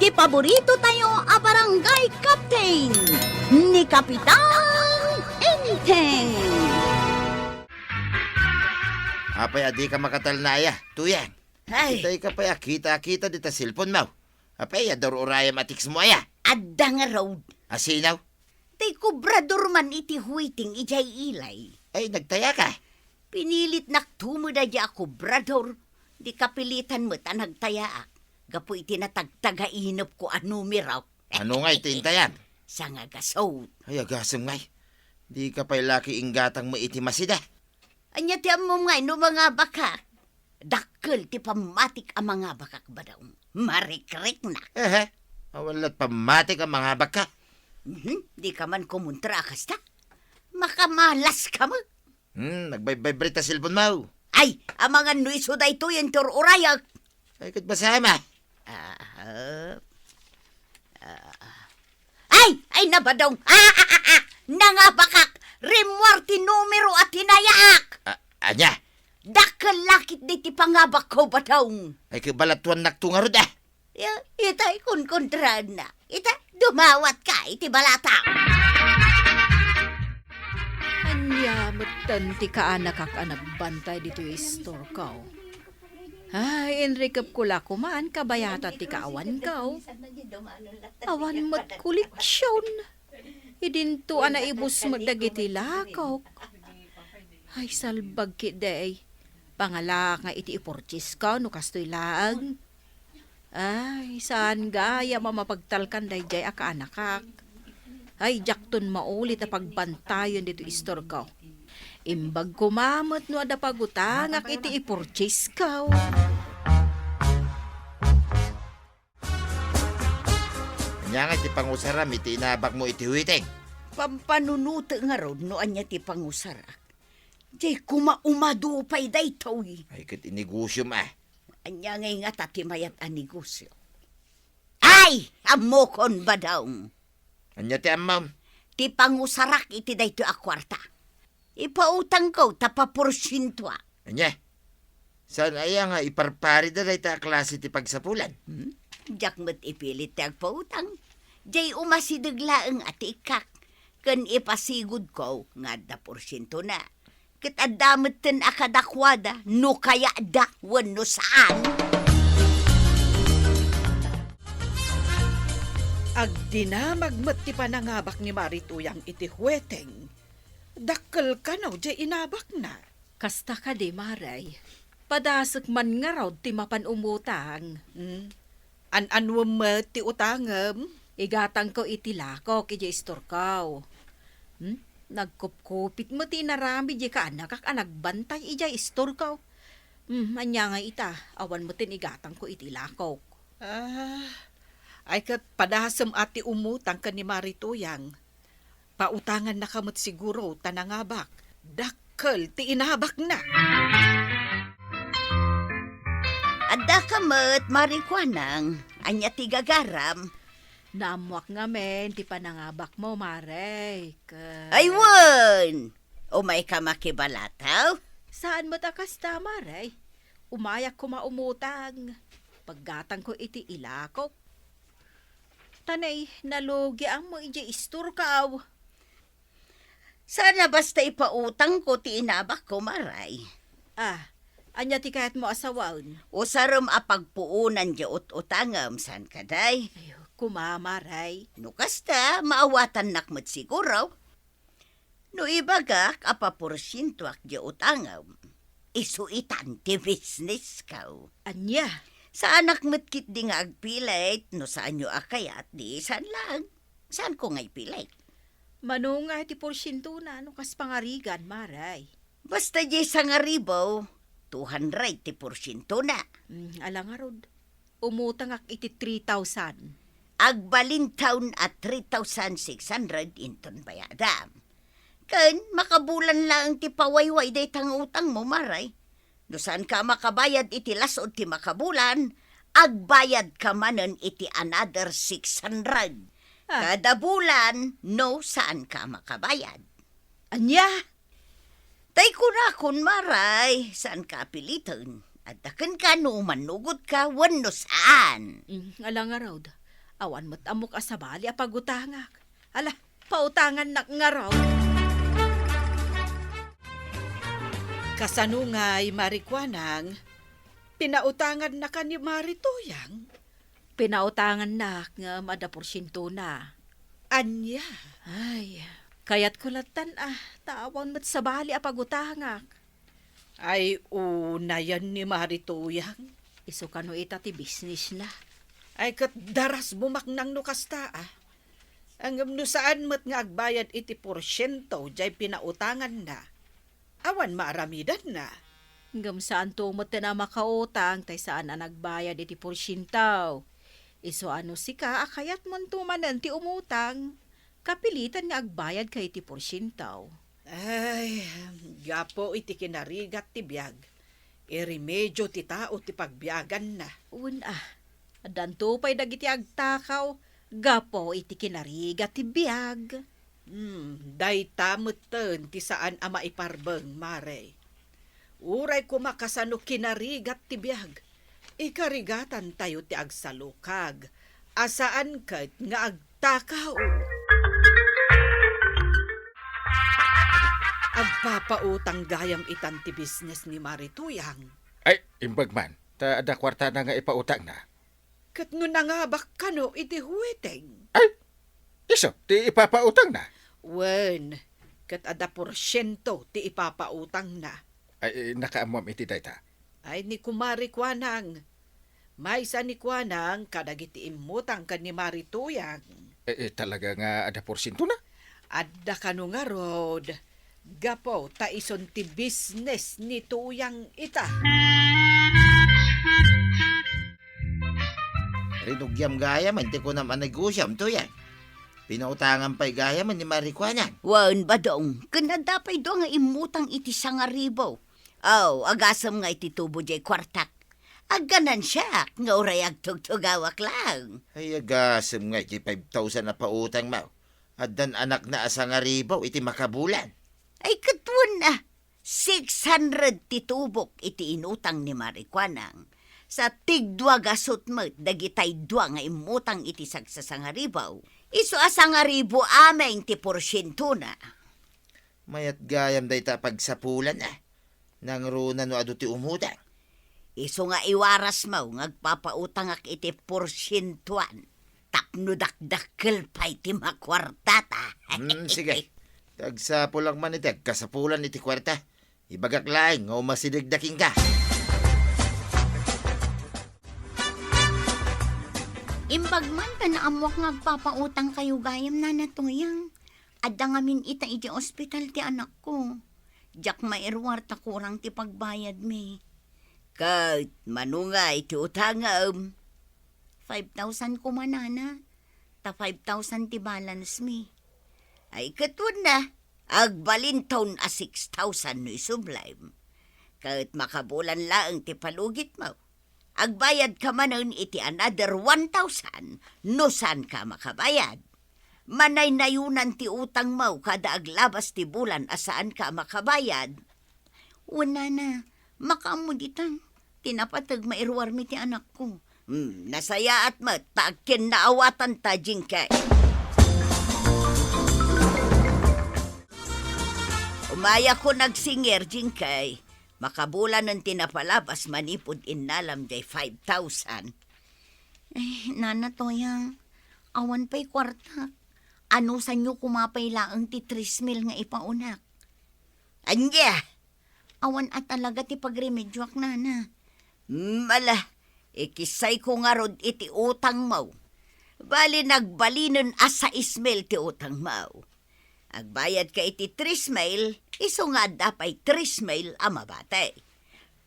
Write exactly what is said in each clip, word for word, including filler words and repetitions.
Ti paborito tayo a barangay captain, ni Kapitan Enteng. Apay a dika makatalna aya, Tuyang? Ay. Itay ka pay a kita-kita dita cellphone mo. Apay a dur-urayam a text mo aya? Adda ngarud. Asino? Tay kobrador man iti huiting idiay ilay. Ay, nagtaya ka? Pinilitnak tumedda a kobrador. Di kapilitan met a nagtayaak. Gapu iti natagtagainepko a numero. Ano nga iti intayam? Sangagasot. Ay, agasem ngay. Di ka pay laki inggatang mo iti masida. Ania ti ammom ngay no mangabakak? Dakkel ti pammatik a mangabakak, Badong. Marikriknak. Ehe, awan lat pammatik a mangabakka. Mhm, di ka man kumuntra a kasta. Makamalas ka met. Hmm, nagbaybaybre ta cellphone mo. Ay, amangan no isu daytoy a ur-urayak. Ay, ket basama. Ah, ah, ah. Ay, ay, na, Badong. Ah, ah, ah, ah. Nangabakak. Rimmuar ti numero a tinayaak. Ah, ania? Dakkel la ketdi ti pangabakko, Badong. Ay, ket balatuannakto ngarud, ah. Ya, itay kunkuntraenna. Ita, dumawatka iti balata. Ania metten ti kaanakak a nagbantay ditoy istorko? Ay, inrikepko la koman kabayatan ti kaawanko. Awan met koleksion. Idinto a naibus met dagiti lakok. Ay, salbag ketdi. Pangalaak nga iti ipurchesko no kastoy laeng. Ay, saan gayam a mapagtalkan daydiay a kaanakak. Ay, diakton maulit a pagbantayon ditoy istorko. Imbag koma met no adda pagutangak iti ipurchesko. Ania nga ti pangusaram iti inabakmo iti huiting? Pampanunotek ngarud no ania ti pangusarak. Diay koma umadu pay daytoy. Ay, ket inegosiom, ah. Ania ngay ngata ti mayat a negosio? Ay, ammokon, Badong. Ania ti ammom? Ti pangusarak iti daytoy a kuarta. Ipautangko ta paporsientoak. Ania? Saan aya nga iparparida dayta a klase ti pagsapulan? Hmm? Diak met ipilit ti agpautang. Diay umasideg laeng a ti ikkak. Ken ipasigudko nga adda porsientona. Ket adda metten a kadakuada no kayatda wenno saan. Agdinamag met ti panangabak ni Mari Tuyang iti hueteng. Dakkel kano diay inabakna. Kasta kadi, Mare. Padasek man ngarud ti mapan umutang. Hmm. An-anuem met ti utangem? Igatangko iti lakok idiay istorko. Hmm? Nagkupkupit met ti inaramid diay kaanakak a nagbantay idiay istorko. Hmm, ania nga ita, awan met ti igatangko iti lakok. Ah, ay ket padasem a ti umutang ken ni Mari Tuyang. Pautangannaka met siguro ta nangabak. Dakkel ti inabakna. Addaka met, Mari Kuanang. Ania ti gagaram? Naammoak ngamin ti panangabakmo, Mare. Ket... Ay, wen! Umayka makibalataw? Saan met a kasta, Mare. Umayak koma umutang. Paggatangko iti ilakok. Ta nay, nalugianmo idiay istorko. Saan a basta ipautangko ti inabakko, Mare. Ah, ania ti kayatmo a sawen? Usarem a pagpuonan diay ut-utangem, saan kadi? Ay, koma, Mare. No kasta, maawatannak met siguro. No ibagak a paporsientoak diay utangem, isu itan ti businessko. Ania? Saanak met ketdi nga agpilit, no saanyo a kayat, di saan laeng. Saanko nga ipilit. Mano nga ti porsientona no kas pangarigan, Mare? Basta diay sangaribu, two hundred ti porsientona. Mm, ala ngarud. Umutangak iti three thousand. Agbalintaon a three thousand six hundred inton bayadam. Ken makabulan laeng ti pawayway dayta nga utangmo, Mare. No saanka a makabayad iti las-ud ti makabulan, agbayadka manen iti another six hundred. Ah. Kada bulan, no saanka a makabayad. Ania? Tay kunakon, Mare, saanka a piliten. Adda kenka no umannugotka wenno saan. Mm, ala ngarud. Awan met ammok a sabali a pagutangak. Ala, pautangannak ngarud. Kasano ngay, Mari Kuanang? Pinautangannaka ni Mari Tuyang? Pinautangannak ngem adda porsientona. Ania? Ay, kayatko lattan a, ta awan met sabali a pagutangak. Ay, unayen ni Mari Tuyang. Isu kano ita ti businessna. Ay, ket darasmo maknang no kasta, a. Ngem no saan met nga agbayad iti porsiento jay pinautanganna, awan maaramidanna. Ngem saanto met a makautang tay saan a nagbayad iti porsiento. Isu a no sika a kayatmonto manen ti umutang, kapilitan nga agbayadka iti porsiento. Ay, gapu iti kinarigat ti biag, iremedio ti tao ti pagbiaganna. Wen a, addanto pay dagiti agtakaw gapu iti kinarigat ti biag. Hmm, dayta metten ti saan a maiparbeng, Mare. Uray koma kasano kinarigat ti biag, ikarigatantayo ti agsalukag a saan ket nga agtakaw. Agpapautang gayam itan ti business ni Mari Tuyang. Ay, imbag man, ta adda kuartana nga ipautangna. Ket no nangabak kano iti huweteng? Ay, isu ti ipapautangna? Wen, ket adda porsiento ti ipapautangna. Ay, nakaammoam iti dayta. Ay, ni Kumare Kuanang. Maysa ni Kuanang kadagiti immutang ken ni Mari Tuyang. Eh, eh, talaga nga adda porsientona? Adda kano ngarud. Gapu ta isun ti business ni Tuyang ita. Rinugiam gayam ti kunam a negosiom, Tuyang. Pinautangam pay gayam ni Mari Kuanang. Wen, Badong, ken adda pay dua nga immutang iti sangaribu. Aw, agasem nga iti tubo jay kuartak. Agganansiak nga uray agtugtugawak laeng. Ay, agasem nga iti five thousand a pautangmo. Addan anakna a sangaribu iti makabulan. Ay, ket wen a, six hundred ti tubok iti inutang ni Mari Kuanang. Sa tigdua gasut met dagitay dua nga immutang iti sagsasangaribu, isu a sangaribu amin ti porsientona. Mayat gayam dayta a pagsapulan a. Nangruna no adu ti umutang. Isu nga iwarasmo nga agpapautangak iti porsientuan tapno dakdakkel pay ti makuartata. Hmm, sige. Tagsapulak man iti agkasapulan iti kuarta. Ibagak laeng nga umasidegda kenka. Imbag man ta naammoak nga agpapautangkayo gayam, Nana Tuyang. Adda ngamin ita idiay ospital ti anakko. Diak mairuar ta kurang ti pagbayadmi. Ket mano ngay ti utangem? Five thousand koma, Nana. Ta five thousand ti balance mi. Ay, ket wen a, agbalinton a six thousand no isublem. Ket makabulan laeng ti palugitmo. Agbayadka manen iti another one thousand no saanka a makabayad. Manaynayonan ti utangmo kada aglabas ti bulan a saanka a makabayad. Wen, Nana, makaammo dita. Ti napateg, mairuarmi ti anakko. Hmm, nasayaat met ta agkinnaawatanta, Jingkay. Umayakon agsingir, Jingkay. Makabulanen ti napalabas manipud innalam jay five thousand. Ay, Nana Toyang, awan pay kuartak. Anusanyo koma pay laeng ti tres mil nga ipaunak. Ania? Awan a talaga ti pagremedioak, Nana. Mala, ikisayko ngarud iti utangmo. Bali, nagbalinen a sais mil ti utangmo. Agbayadka iti tres mil, isu nga adda pay tres mil a mabati.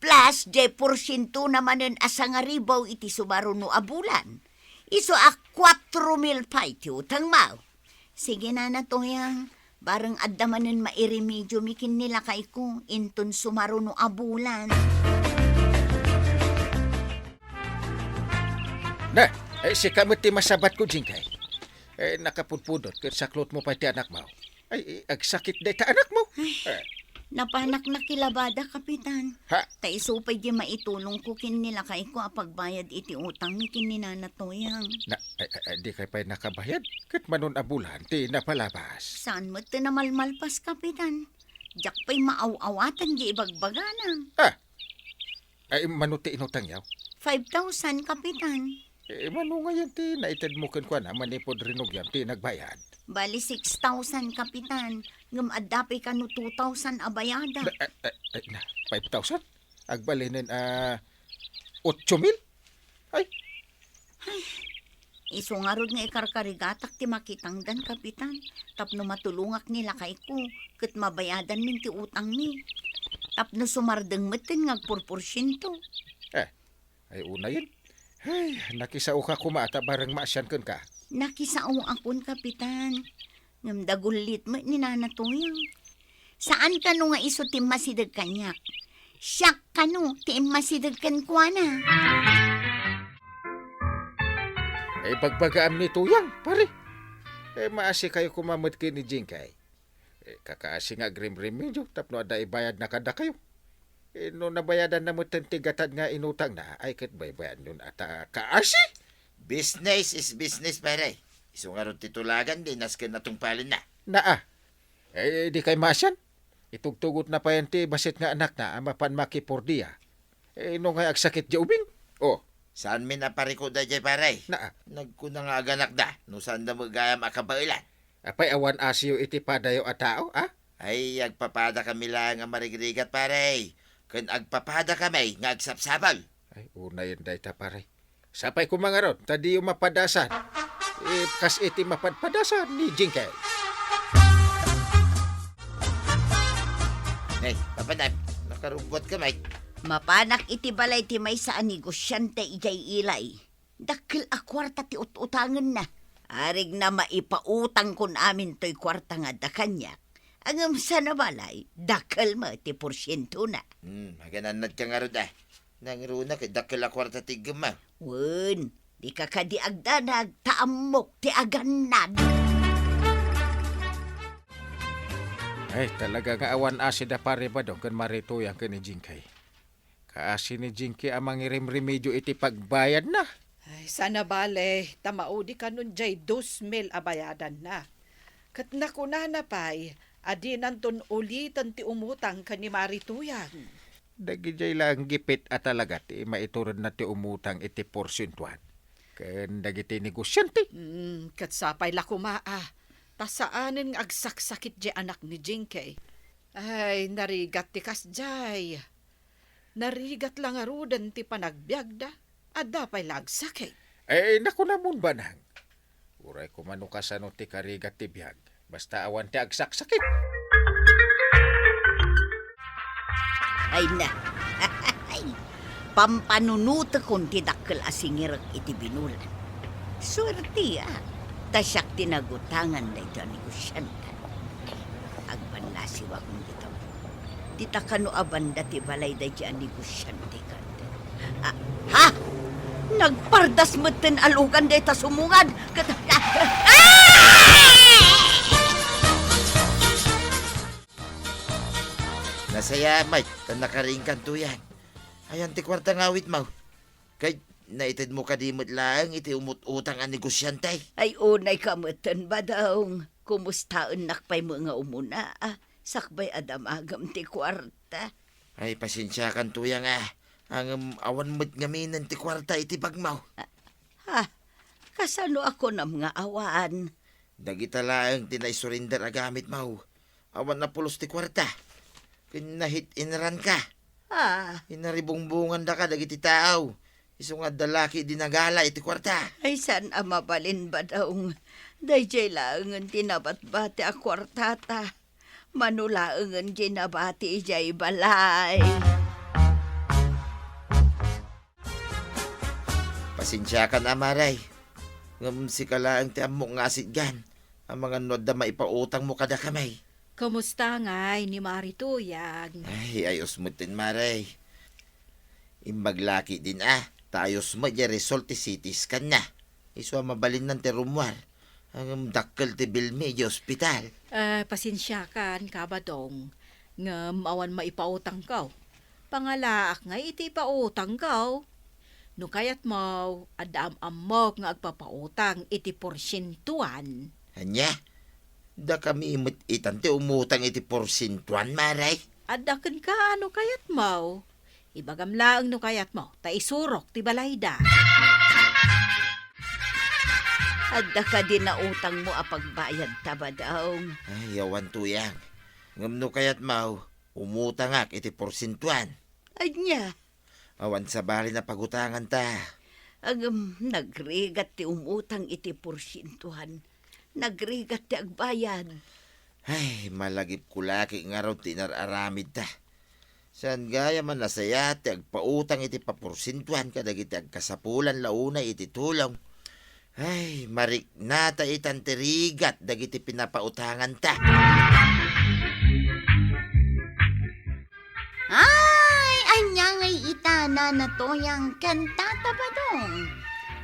Plus, jay porsientona manen a sangaribu iti sumaruno a bulan. Isu a kuatro mil pay ti utangmo. Sige, Nana Toyang, bareng adda manen mairemediomi ken ni lakayko, inton sumaruno a bulan. Na, eh, sika met ti masabatko, Jingkay. Eh, nakapudpudot ket saklotmo pay ti anakmo. Ay, eh, agsakit dayta anakmo. Ay. Eh. Napanak nakilabada, Kapitan. Ha? Ta isu pay di maitulongko ken ni lakayko a pagbayad iti utangmi ken ni Nana Toyang. Na, ay, ay, ay, dikay pay nakabayad? Ket manon a bulan ti napalabas? Saan met ti namalmalpas, Kapitan? Diak pay maaw-awatan di ibagbagana. Ah! Ay, mano ti inutangyo? Five thousand, Kapitan. Eh, mano ngayen ti naitedmo kenkuana manipud rinugiam ti nagbayad? Bali, six thousand, Kapitan. Ngem adda pay kano two thousand a bayada. Ba-, eh, eh, eh, na, five thousand? Agbalinen a otso mil? Ay. Ay, isu ngarud nga ikarkarigatak ti makitangdan, Kapitan, tapno matulongak ni lakayko, ket mabayadanmin ti utangmi. Tapno sumardeng metten nga agpurporsiento. Eh, ay unayen. Ay, nakisaoka koma ta bareng maasian kenka. Nakisaoakon, Kapitan. Ngem dagullit met ni Nana Toyang. Saan kano nga isu ti immasideg kaniak. Siak kano ti immasideg kenkuana. Ay, bagbagaam ni Toyang, pare. Eh, maasikayo koma met ken ni Jingkay. Eh, kakaasi nga agrimrimidyo tapno adda ibayadna kadakayo. Eh, no nabayadanna metten ti gatad nga inutangna, ay ket baybayadnon a ta kaasi? Business is business, pare. Isu ngarud ti tulagan, di nasken a tungpalenna. Naa. Eh, dikay maasian? Itugtugotna payen ti bassit nga anakna a mapan makipordia. Eh, no ngay agsakit di ubing? Oh. Saanmin a pariko daydiay, pare? Naa. Nagkuna nga aganakda, no saanda met gayam a kabaelan. Apay awan asiyo iti padayo a tao, a? Ay, agpapadakami laeng a marigrigat, pare. Ken agpapadakami nga agsapsapul. Ay, unayen dayta, pare. Sapay koma ngarud, ta diyo mapadasan. Eh, kas iti mapadpadasan ni Jingkay. Ay, papanam, nakarugguat ka, Mike. Mapanak iti balay ti maysa a negosiante idiay Ilay. Dakkel a kuarta ti ut-utangenna. Arigna maipautangkon amin toy kuarta nga adda kaniak. Ngem saan a balay, dakkel met ti porsientona. Hmm, aganannadka ngarud, a. Nangruna ket dakkel a kuarta ti iggemmo. Wen, dika kadi agdanag ta ammok ti agannad. Ay, talaga nga awan asi da Pare Badong ken Mari Tuyang ken ni Jingkay. Kaasi ni Jingkay a mangirimrimidyo iti pagbayadna. Ay, saan a bale, ta maudi kanon diay dos mil a bayadanna. Ket nakunana pay a dinanton uliten ti umutang ken ni Mari Tuyang. Dagidiay laeng gipit a talaga ti maituredna ti umutang iti porsientoan ken dagiti negosiante. Mm, ket sapay la koma a, ta saanen nga agsaksakit diay anak ni Jingkay. Ay, narigat ti kasdiay. Narigat la ngaruden ti panagbiagda. Adda pay la agsakit. Eh, nakunamon, Banang. Uray koma no kasano ti karigat ti biag, basta awan ti agsaksakit. Ay na. Pampanunotekon ti dakkel a singirek iti binulan. Suerteak, ta siak ti nagutangan daytoy a negosiante. Agbannasiwakon dita. Dita kano a banda ti balay daytoy a negosiante. Ah, ha? Nagpardas metten a lugan dayta sumungad. Ket, ah! Nasayaat, Mike, ta nakarinkan Tuyang. Ayan ti kuarta nga awitmo. Kay, naitedmo kadi met laeng iti umut-utang a negosiante? Ay, unay ka metten, Badong. Kumustaennak pay met nga umuna, a, sakbay a damagem ti kuarta. Ay, pasensiakan, Tuyang, a. Ngem awan met ngaminen ti kuarta iti bagmo. Ha? Kasano a kunam nga awan? Dagita laeng ti naisurrender a gamitmo. Awan a pulos ti kuarta. Ken nahit-inranka. Ah. Inaribungbongandaka dagiti tao. Isu nga adda laki idi nagala iti kuarta. Ay, saan a mabalin, Badong. Daydiay laengen ti nabatbati a kuartata. Mano laengen diay nabati idiay balay. Pasensiakan, Mare. Ngem sika laeng ti ammok nga asitgan. Amangan no adda maipautangmo kadakami. Kumusta ngay ni Mari Tuyang? Ay, ayos metten, Mare. Imbag laki din, a. Ta ayos met diay result ti C T scan na. Isu a mabalinnan ti rummuar. Ngem dakkel ti bilmi idiay ospital. Eh, pasensiakan, Kabadong. Ngem awan maipautangko. Pangalaak ngay iti ipautangko. No kayatmo, adda am-ammok nga agpapautang iti porsientuan. Ania? Dakami met itan ti umutang iti porsientuan, Mare? Adda kenka no kayatmo. Ibagam laeng no kayatmo, ta isurok ti balayda. Adda kadi nautangmo a pagbayadta, Badong? Ay, awan, Tuyang. Ngem no kayatmo, umutangak iti porsientuan. Ania? Awan sabali a pagutanganta. Agem, nagrigat ti umutang iti porsientuan. Nagrigat ti agbayad. Ay, malagipko la ket ngarud ti inar-aramidta. Saan gayam a nasayaat ti agpautang iti paporsientuan kadagiti agkasapulan la unay iti tulong. Ay, mariknata itan ti rigat dagiti pinapautanganta. Ay, ania ngay ita, Nana Tuyang ken Tata Badong?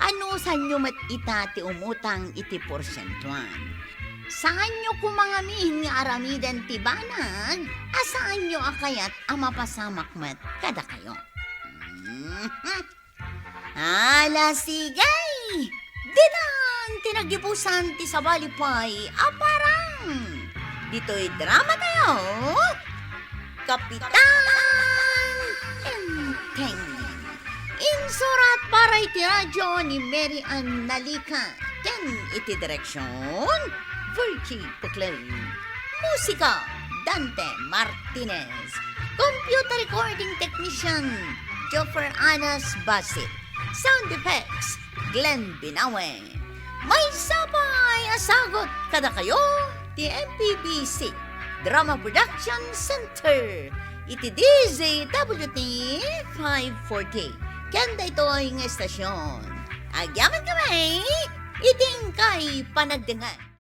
Anusanyo met ita ti umutang iti porsientuan? Saanyo koma ngamin nga aramiden ti banag a saanyo a kayat a mapasamak met kadakayo. Mhm. Ala, sige! Ditan ti nagibusan ti sabali pay a parang. Ditoy dramatayo, Kapitan Enteng. Insurat para iti radyo ni Mary Ann Nalica ken iti direksyon, Virgie Puclay. Musika, Dante Martinez. Computer recording technician, Joffer Anas Basit. Sound effects, Glenn Binawe. Maysa pay a sagut kadakayo ti M P B C Drama Production Center iti D Z W T five forty. Ken daytoy nga estasyon, agyamankami iti inkay panagdengngeg.